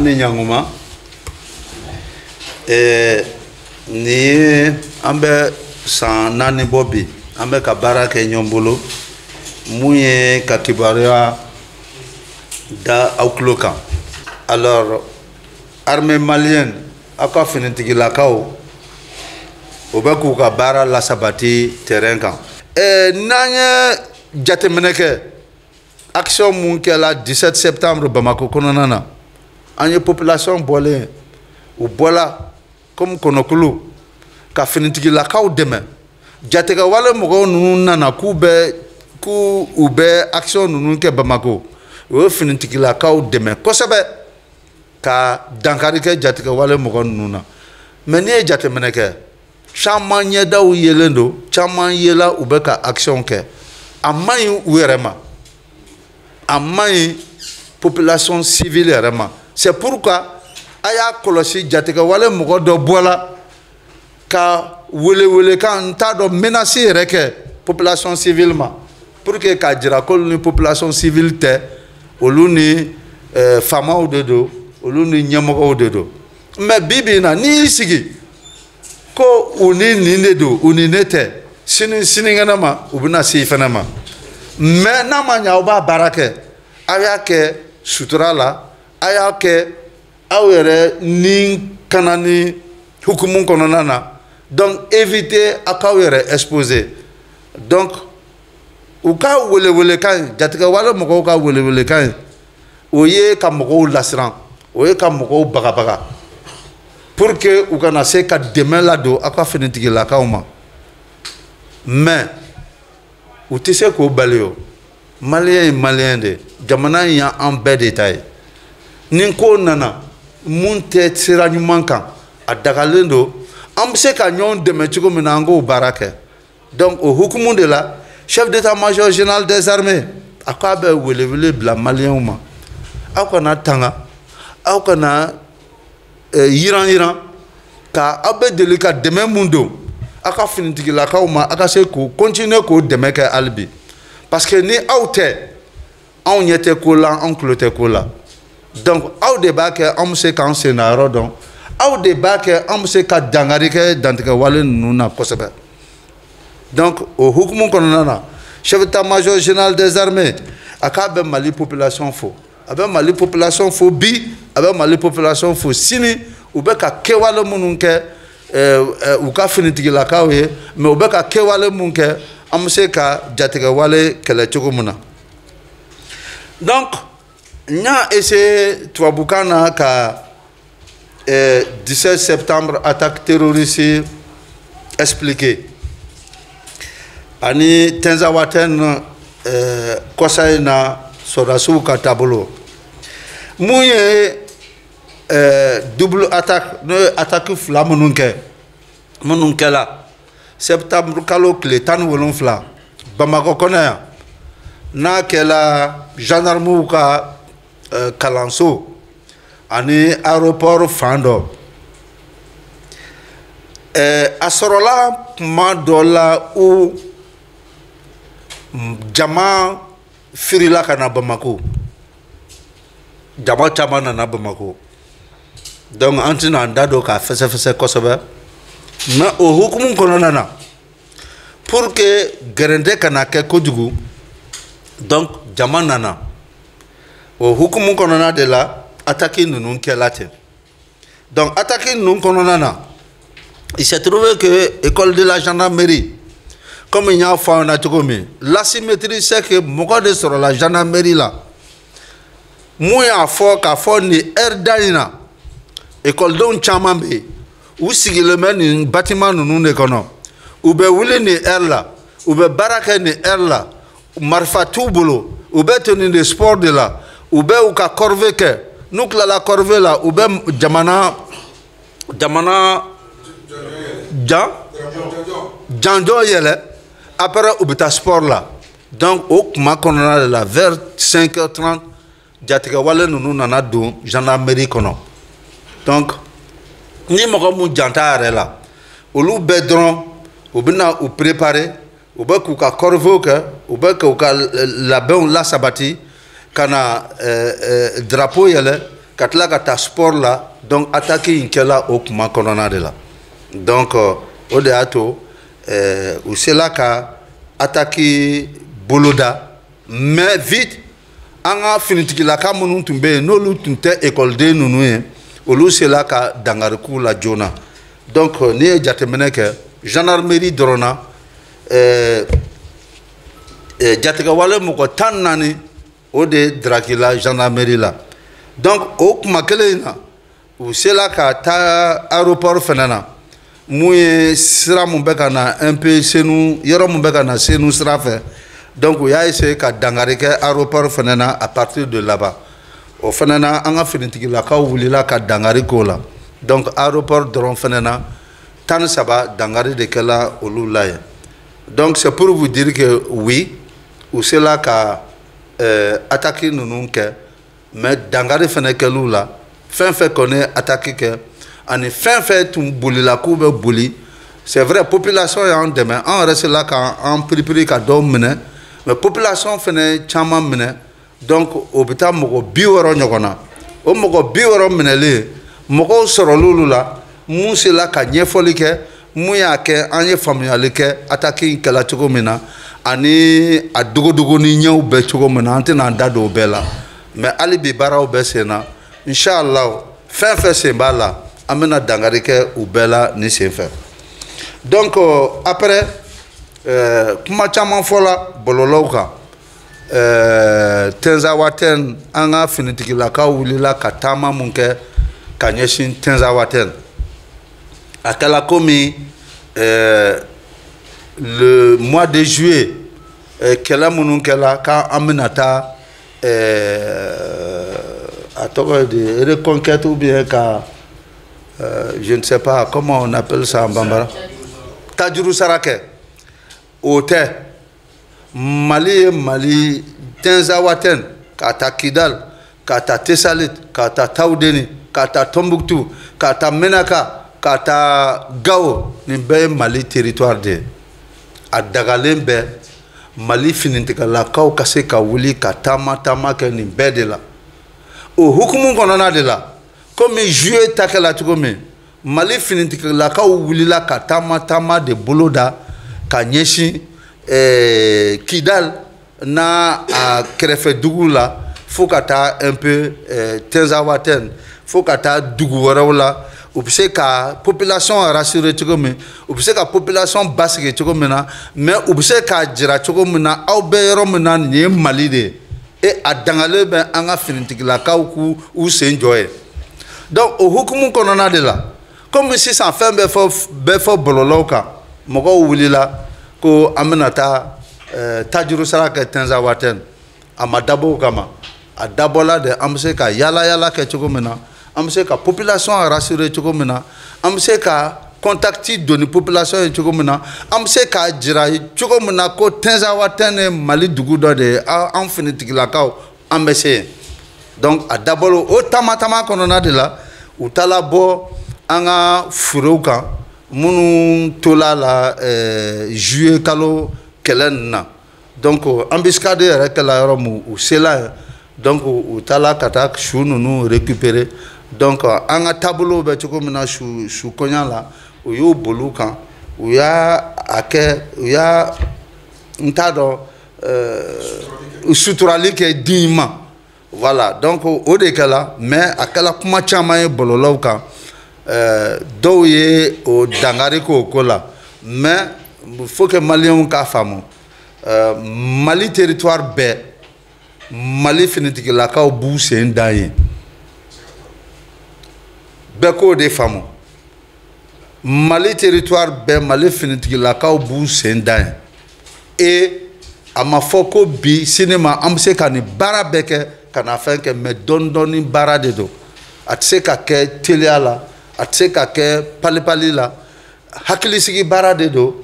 Ani ɲankuma. Nin ye an bɛ san 4 bɔ bi, an bɛ ka baara kɛ ɲɔgɔn bolo mun ye ka kibaruya da aw tulo kan. Alors, armée malienne, aw ka finitigilakaw, o bɛ k'u ka baara lasabati terrain kan. N'an ye jateminɛ kɛ, action mun kɛla 17 septembre Bamako kɔnɔna na, an ye population bɔlen, u bɔla comme kɔnɔkulu ka finitigilakaw dɛmɛ. Jatigɛwale mɔgɔw ninnu nana k'u u bɛ action ninnu kɛ Bamako, u ye finitigilakaw dɛmɛ kosɛbɛ ka dankari kɛ jatigɛwale mɔgɔ ninnu na. Mais n'i ye jateminɛ kɛ, caman ɲɛdaw yelen don, caman yela u bɛ ka action kɛ. A man ɲi u yɛrɛ ma, a man ɲi population civile yɛrɛ ma. C'est pourquoi a y'a kɔlɔsi, jatigɛwale mɔgɔ dɔ bɔla ka welewelekan, n t'a dɔn, menace yɛrɛ kɛ population civile ma, pour que k'a jira k'olu ni population civile tɛ, olu ni faamaw de don, olu ni ɲɛmɔgɔw de don. Mais bi bi in na, n'i y'i sigi ko u ni nin de don, u ni ne tɛ, sini sinikɛnɛ ma u bɛna se i fɛnɛ ma. Mais n'a ma ɲɛ, aw b'a baara kɛ, aw y'a kɛ sutura la, a y'a kɛ aw yɛrɛ ni kana ni hukumu kɔnɔna na. Donc éviter aw k'aw yɛrɛ exposer. Donc u ka welewelekan ye, jatigɛwale mɔgɔw ka welewelekan ye, o ye ka mɔgɔw lasiran, o ye ka mɔgɔw bagabaga, pour que u kana se ka dɛmɛ ladon aw ka finitigilakaw ma. Mais u tɛ se k'o bali. O malien ye malien de, jamana in y'an bɛɛ de ta ye. Ni ko nana mun tɛ sira ɲuman kan, a dagalen don, an bɛ se ka ɲɔgɔn dɛmɛ cogo min na, an k'o baara kɛ. Donc o hukumu de la, chef d'état-major général des armées a k'a bɛ welewele bila malienw ma: aw kana tanga, aw kana yiran yiran ka aw bɛ deli ka dɛmɛ mun don aw ka finitigilakaw ma, aw ka se k'o continuer k'o dɛmɛ kɛ hali bi, parce que ni aw tɛ, anw ɲɛ tɛ ko la, anw tulo tɛ ko la. Donc aw de b'a kɛ anw bɛ se k'an sen na yɔrɔ dɔn, aw de b'a kɛ anw bɛ se ka dankari kɛ dantigɛwale ninnu na kosɛbɛ. Donc o hukumu kɔnɔna na, chef d'état-major général des armées a k'a bɛ Mali population fo, a bɛ Mali population fo bi, a bɛ Mali population fo sini. U bɛ ka kɛwale minnu kɛ u ka finitigilakaw ye, mais u bɛ ka kɛwale mun kɛ, an bɛ se ka jatigɛwale kɛlɛ cogo min na. Donc n y'a essayé tubabukan na ka 17 septembre attaque terroriste expliquer ani Tinzawatène kɔsa in na sɔrɔdasiw ka taabolo mun ye, double attaque, n'o ye attaque fila minnu kɛ, minnu kɛla septembre kalo tile 17 Bamakɔ kɔnɔ yan, n'a kɛla gendarmew ka kalanso ani aéroport fan dɔ. A sɔrɔla kuma dɔ la, u jama firila ka na Bamako, jama caman nana Bamako. Donc an tɛna an da don k'a fɛsɛfɛsɛ kosɛbɛ, mais o hukumu kɔnɔna na, pour que gɛrɛntɛ kana kɛ kojugu, donc jama nana, o hukumu kɔnɔna de la attaque ninnu kɛla ten. Donc attaque ninnu kɔnɔna na, il s'est trouvé que école de la gendarmerie, comme n y'a fɔ aw ɲɛna cogo min, l'asymétrie, c'est que mɔgɔ de sɔrɔla gendarmerie la mun y'a fɔ k'a fɔ nin heure da in na, ekɔlidenw caman bɛ yen, u sigilen bɛ nin bâtiment ninnu de kɔnɔ, u bɛ wuli nin heure la, u bɛ baara kɛ nin heure la, marifa t'u bolo, u bɛ tenue de sport de la, u bɛ u ka corvée kɛ. N'u tilala corvée la, u bɛ jamana jan janjɔ yɛlɛ, après u bɛ taa sport la. Donc o kuma kɔnɔna de la, vers 5h30, jatigɛwale ninnu nana don gendarmerie kɔnɔ. Donc ni mɔgɔ mun jan t'a yɛrɛ la, olu bɛɛ dɔrɔn u bɛna u préparer, u bɛ k'u ka corvée kɛ, u bɛ k'u ka labɛnw lasabati ka na drapeau yɛlɛ ka Ka tila ka taa sport la. Donc attaque in kɛla o kuma kɔnɔna de la. Donc o de y'a to u sela ka attaque boloda, mais vite an ka finitigilaka minnu tun bɛ yen, n'olu tun tɛ ekɔliden ninnu ye, olu sela ka dankari k'u la joona. Donc n'i ye jateminɛ kɛ, gendarmerie dɔrɔn na, jatigɛwale mɔgɔ 14, o de darakila gendarmerie la. Donc o kuma kelen in na, u sela ka taa aéroport fɛnɛ na, mun ye sira mun bɛ ka na un peu Senu, yɔrɔ mun bɛ ka na Senu sira fɛ. Donc u y'a essayer ka dankari kɛ aéroport fɛnɛ na à partir de là-bas. O fɛnɛ na, an ka finitigilakaw wulila ka dankari k'o la. Donc aéroport dɔrɔn fɛnɛ na, 13 dankari de kɛla olu la yen. Donc c'est pour vous dire que oui, u sela ka attaque ninnu kɛ, mais dankari fɛnɛ kɛl'u la. Fɛn fɛn kɔni ye attaque kɛ ani fɛn fɛn tun bolila k'u bɛ boli, c'est vrai, population y'an dɛmɛ. An yɛrɛ sela k'an piripiri ka dɔw minɛ, mais population fɛnɛ caman minɛ. Donc o bɛ taa mɔgɔ 60 ɲɔgɔn na. O mɔgɔ 60 minɛlen, mɔgɔw sɔrɔl'olu la mun sela ka ɲɛfɔli kɛ, mun y'a kɛ, an ye faamuyali kɛ attaque in kɛla cogo min na ani a dogodogoni ɲɛw bɛ cogo min na. An tɛna an da don o bɛɛ la, mais hali bi baaraw bɛ sen na. Inshallah, fɛn fɛn sen b'a la, an bɛna dankari kɛ u bɛɛ la nin sen fɛ. Donc après, kuma caman fɔla bɔlɔlɔw kan. Tinzawatɛn, an ka finitigilakaw wulila ka taama mun kɛ ka ɲɛsin Tinzawatɛn, a kɛla komi le mois de juillet, kɛlɛ minnu kɛla k'an bɛna taa, a tɔgɔ ye di, reconquête ou bien ka, je ne sais pas comment on appelle ça en bambara, tajuru sara kɛ. O tɛ Mali ye. Mali Tinzawatɛn ka taa Kidal, ka taa Tesalit, ka taa Tawudeni, ka taa Tombouctou, ka taa Menaka, ka taa Gao, nin bɛɛ ye Mali territoire de ye. A dagalen bɛ Mali finitigilakaw ka se ka wuli ka taama taama kɛ nin bɛɛ de la. O hukumu kɔnɔna de la, komi juillet ta kɛla cogo min, Mali finitigilakaw wulila ka taama taama de bolo da ka ɲɛsin Kidal n'a a kɛrɛfɛ dugu la, fo ka taa un peu Tinzawatɛn, fo ka taa dugu wɛrɛw la. U bɛ se ka population rassurer cogo min, u bɛ se ka population basigi cogo min na, mais u bɛ se k'a jira cogo min na aw bɛ yɔrɔ min na, nin ye Mali de ye e a dangalen bɛ an ka finitigilakaw k'u u sen jɔ ye. Donc o hukumu kɔnɔna de la, komi sisan fɛn bɛɛ fɔ bɔlɔlɔw kan, mɔgɔw wulila ko an bɛna taa tajuru sara kɛ Tinzawatɛn. A ma dabɔ o kama. A dabɔla de an bɛ se ka yala yala kɛ cogo min na, an bɛ se ka population rassurer cogo min na, an bɛ se ka contact don ni population ye cogo min na, an bɛ se k'a jira cogo min na ko Tinzawatɛn ye Mali dugu dɔ de ye, an finitigilakaw an bɛ se yen. Donc a dabɔla o taama taama kɔnɔna de la. U taala bɔ an ka furew kan minnu tola la juillet kalo kɛlɛ ninnu na. Donc embuscade yɛrɛ kɛla yɔrɔ min, u sela yen. Donc u taala ka taa su ninnu récupérer. Donc an ka taabolow bɛ cogo min na su su kɔɲa la, u y'u boli u kan, u y'a a kɛ, u y'a, n t'a dɔn, suturali kɛ dignement. Voilà, donc o de kɛla, mais a kɛla kuma caman ye bɔlɔlɔw kan. Dɔw ye o dankari k'o ko la, mais faut que maliyɛnw k'a faamu, Mali territoire bɛɛ, Mali finitigilakaw b'u sen da yen. Bɛɛ k'o de faamu: Mali territoire bɛɛ, Mali finitigilakaw b'u sen da yen. Et a ma fɔ ko bi sini ma an bɛ se ka nin baara bɛɛ kɛ ka na fɛn kɛ, mais dɔɔni dɔɔni baara de don. A tɛ se ka kɛ teliya la, a tɛ se ka kɛ palipali la. Hakilisigi baara de don,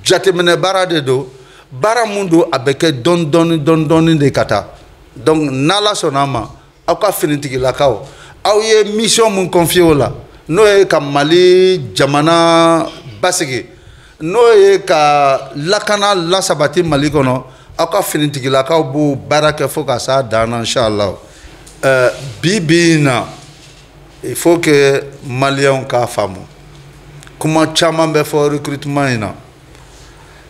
jateminɛ baara de don. Baara mun don, a bɛ kɛ dɔɔni dɔɔni dɔɔni dɔɔni de ka taa. Donc n'Ala sɔnna a ma, aw ka finitigilakaw, aw ye mission mun confier o la, n'o ye ka Mali jamana basigi, n'o ye ka lakana lasabati Mali kɔnɔ, aw ka finitigilakaw b'o baara kɛ fo ka s'a dan na, inshallah. Bi bi in na Il faut que Maliens k'a faamu. Kuma caman bɛ fɔ recrutement in na.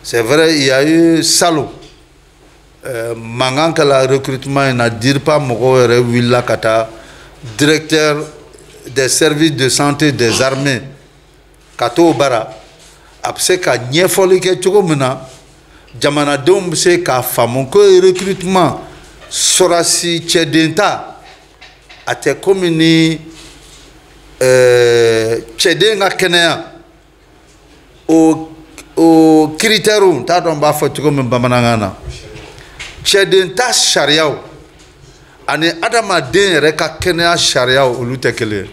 C'est vrai, il y a eu salon mankan kɛla recrutement in na. DIRPA mɔgɔw yɛrɛ wulila ka taa directeur des services de santé des armées ka t'o bara, a bɛ se ka ɲɛfɔli kɛ cogo min na jamanadenw bɛ se k'a faamu ko recrutement sɔrɔdasi cɛden ta a tɛ komi ni cɛden ka kɛnɛya o critères. N t'a dɔn n b'a fɔ cogo min bamanankan na. Cɛden ta sariyaw ani adamaden yɛrɛ ka kɛnɛya sariyaw, olu tɛ kelen ye.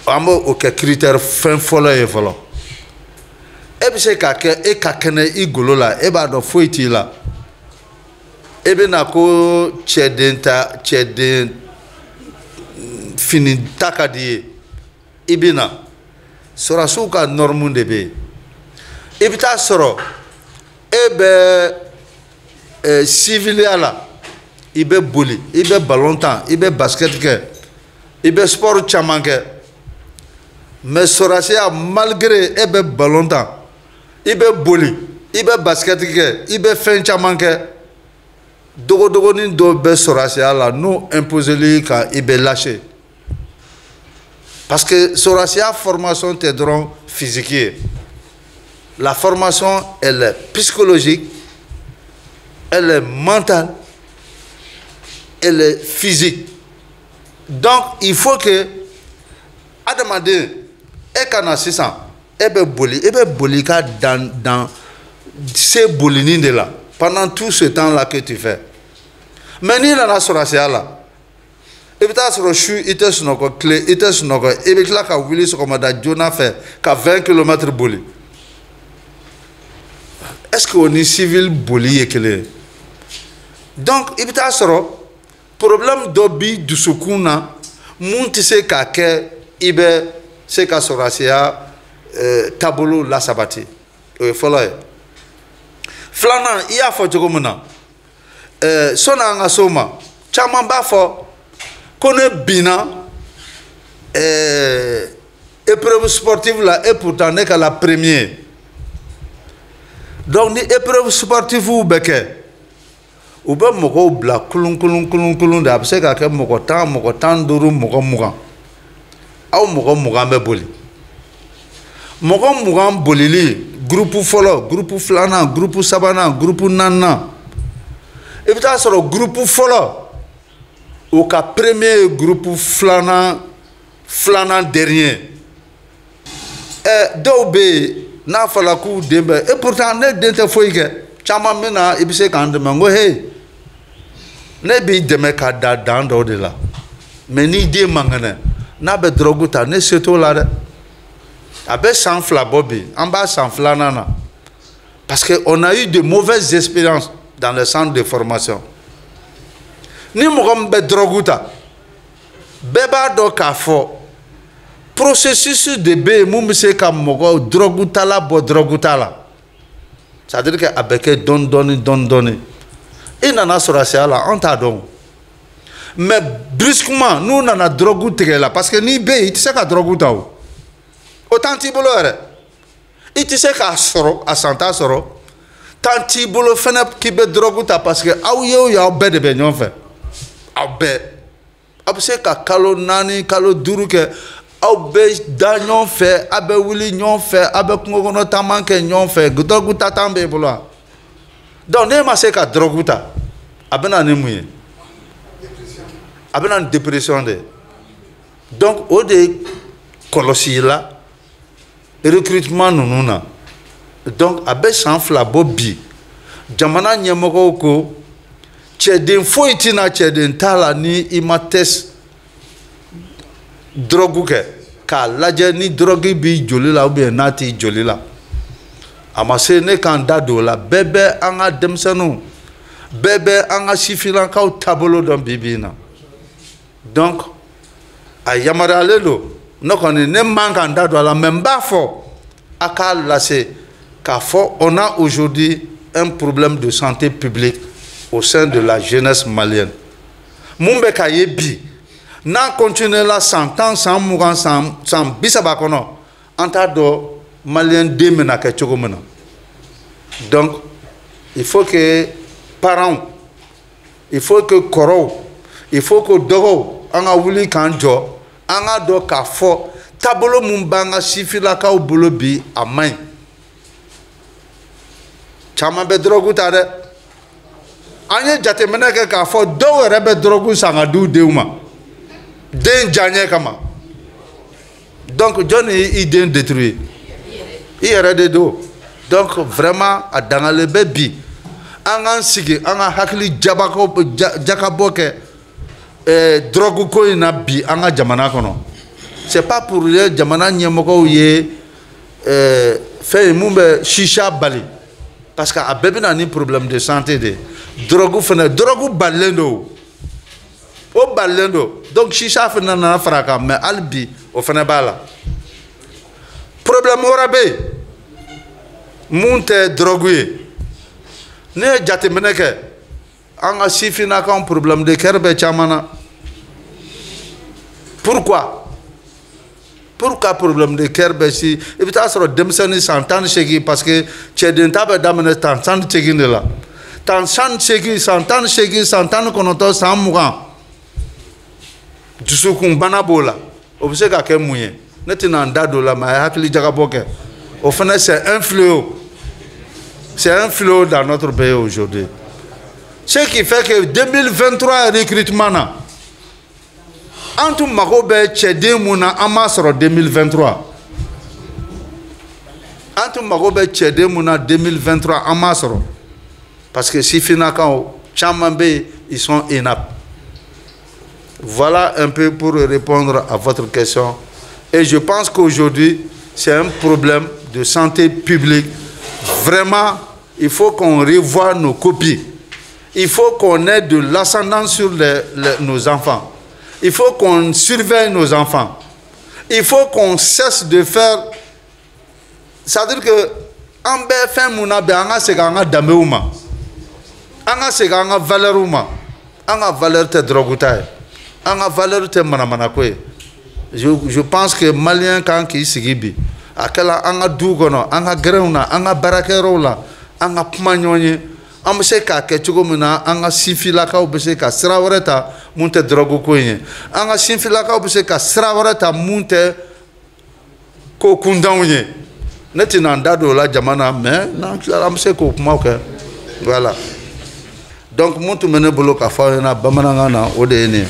An b'o o kɛ critère fɛn fɔlɔ ye fɔlɔ. E bɛ se k'a kɛ e ka kɛnɛ i golo la, e b'a dɔn foyi t'i la, e bɛ na ko cɛden ta, cɛden fini ta ka di ye, i bɛ na. Sɔrɔdasiw ka norme de bɛ yen. I bɛ taa sɔrɔ e bɛ civiliya la, i bɛ boli, i bɛ ballon tan, i bɛ basket kɛ, i bɛ sport caman kɛ. Mais sɔrɔdasiya, malgré e bɛ ballon tan, i bɛ boli, i bɛ basket kɛ, i bɛ fɛn caman kɛ, dogodogonin dɔw bɛ sɔrɔdasiya la, n'o imposeli kan, i bɛ lâcher, parce que sɔrɔdasiya formation tɛ dɔrɔn physique ye. La formation, elle est psychologique, elle est mentale, elle est physique. Donc il faut que adamaden e ka na sisan, e bɛ boli, e bɛ boli ka dan dan se bolinin de la pendant tout ce temps là que tu fais. Mais n'i nana sɔrɔdasiya la, i bɛ taa sɔrɔ su i tɛ sunɔgɔ, tile i tɛ sunɔgɔ, i bɛ tila ka wuli sɔgɔmada joona fɛ ka 20 kilomètres boli. Est ce que o ni civil boli ye kelen ye? Donc i bɛ taa sɔrɔ problème dɔ b'i dusukun na mun tɛ se k'a kɛ i bɛ se ka sɔrɔdasiya taabolo lasabati. O ye fɔlɔ ye. Filanan, i y'a fɔ cogo min na, sɔnni an ka s'o ma, caman b'a fɔ ko ne binna épreuve sportive la, et pourtant ne ka la premier. Donc ni épreuve sportive bɛ kɛ, u bɛ mɔgɔw bila kulun kulun kulun kulun de. A bɛ se ka kɛ mɔgɔ 10, mɔgɔ 15, mɔgɔ 20. Aw mɔgɔ 20 bɛ boli. Mɔgɔ 20 bolili, groupe fɔlɔ, groupe filanan, groupe sabanan, groupe naaninan, i bɛ taa sɔrɔ groupe fɔlɔ, o ka premier ye groupe filanan, filanan dernier. Dɔw bɛ yen n'a fɔra k'u den bɛ, et pourtant ne den tɛ foyi kɛ. Caman bɛ na, i bɛ se k'an dɛmɛ. N ko he, ne b'i dɛmɛ ka da dan dɔw de la, mais n'i den man kɛnɛ, n'a bɛ drogue ta, ne se t'o la dɛ. A bɛ san 2 bɔ bi, an b'a san filanan na, parce que on a eu de mauvaises expériences dans les centres de formation. Ni mɔgɔ min bɛ drogue ta, bɛɛ b'a dɔn k'a fɔ processus de bɛ yen mun bɛ se ka mɔgɔ drogue tala bɔ drogue ta la. C'est à dire que a bɛ kɛ dɔɔni dɔɔni dɔɔni dɔɔni. I nana sɔrɔdasiya la, an t'a dɔn, mais brusquement n'u nana drogue tigɛ la, parce que n'i bɛ yen, i tɛ se ka drogue ta. O temps t'i bolo yɛrɛ, i tɛ se k'a sɔrɔ, a san t'a sɔrɔ, temps t'i bolo fɛnɛ k'i bɛ drogue ta, parce que aw ye o ye, aw bɛɛ de bɛ ɲɔgɔn fɛ. Aw bɛɛ, aw bɛ se ka kalo 4, kalo 5 kɛ, aw bɛ da ɲɔgɔn fɛ, aw bɛ wuli ɲɔgɔn fɛ, aw bɛ kungo kɔnɔ taama kɛ ɲɔgɔn fɛ. Drogue ta temps b'e bolo wa? Donc n'e ma se ka drogue ta, a bɛ na ni mun ye? A bɛ na ni dépression de ye. Donc o de kɔlɔsi la recrutement ninnu na. Donc a bɛ san 2 bɔ bi, jamana ɲɛmɔgɔw ko cɛden foyi tɛna cɛden t'a la ni i ma test drogue kɛ k'a lajɛ ni drogue b'i joli la ou bien n'a t'i joli la. A ma se ne k'an da don o la. Bɛɛ bɛ an ka denmisɛnninw, bɛɛ bɛ an ka sifinnakaw taabolo dɔn bi bi in na. Donc a yamaruyalen don. Ne kɔni, ne man k'an da don a la, mais n b'a fɔ a k'a lase k'a fɔ on a aujourd'hui un problème de santé publique au sein de la jeunesse malienne. Mun bɛ ka ye bi? N'a continuer la san 10, san 20, san 30 kɔnɔ, an t'a dɔn maliyɛn den bɛna kɛ cogo min na. Donc il faut que parents, il faut que kɔrɔw, il faut que dɔgɔw, an ka wuli k'an jɔ, an ka dɔn k'a fɔ taabolo mun b'an ka sifinnakaw bolo bi, a man ɲi. Caman bɛ dɔrɔgu ta dɛ. An ye jateminɛ kɛ k'a fɔ dɔw yɛrɛ bɛ dɔrɔgu san ka di u denw ma den diyaɲɛ kama. Donc jɔn ni i den détruire? I yɛrɛ de don. Donc vraiment, a dangalen bɛ bi an k'an sigi, an ka hakili jabakɔ jakabɔ kɛ drogue ko in na bi an ka jamana kɔnɔ. C'est pas pour rien jamana ɲɛmɔgɔw ye fɛn ye mun bɛ shisha bali, parce que a bɛɛ bɛ na ni problème de santé de ye. Drogue fana, drogue balilen don, o balilen don. Donc shisha fana nana fara a kan, mais hali bi o fana b'a la. Problème wɛrɛ bɛ yen mun tɛ drogue ye. Ne ye jateminɛ kɛ, an ka sifinnakaw, problème de cœur bɛ caman na. Pourquoi? Pourquoi problème de cœur bɛ si? I bɛ taa sɔrɔ denmisɛnnin san 18, parce que cɛden ta bɛ daminɛ san 18 de la, san 18, san 18, san 19, san 20, dusukunbana b'o la. O bɛ se ka kɛ mun ye? Ne tɛna n da don o la, mais a ye hakili jagabɔ kɛ. O fana, c'est un fléau, c'est un fléau dans notre pays aujourd'hui. Ce qui fait que 2023 recrutement na, an tun mago bɛ cɛden mun na, an m'a sɔrɔ 2023. An tun mago bɛ cɛden mun na 2023, an m'a sɔrɔ, parce que sifinnakaw caman bɛ yen, ils sont inaptes. Voilà un peu pour répondre à votre question. Et je pense qu'aujourd'hui, c'est un problème de santé publique. Vraiment, il faut qu'on revoie nos copies. Il faut qu'on ait de l'ascendant sur nos enfants. Il faut qu'on surveille nos enfants. Il faut qu'on cesse de faire. C'est-à-dire que an bɛ fɛn mun na bi, an ka segin an ka danbew ma, an ka segin an ka valeur ma. An ka valeur tɛ drogue ta ye, an ka valeur tɛ manamanako ye. Je pense que maliyɛn kan k'i sigi bi, a kɛla an ka du kɔnɔ, an ka gɛrɛnw na, an ka baarakɛyɔrɔw la, an ka kuma ɲɔgɔn ye, an bɛ se k'a kɛ cogo min na an ka sifinnakaw bɛ se ka sira wɛrɛ ta mun tɛ drogue ko in ye, an ka sifinnakaw bɛ se ka sira wɛrɛ ta mun tɛ ko kuntanw ye. Ne tɛna n da don o la jama na, mais n'an tilara, an bɛ se k'o kumaw kɛ. Voilà, donc mun tun bɛ ne bolo ka fɔ aw ɲɛna bamanankan na, o de ye nin ye.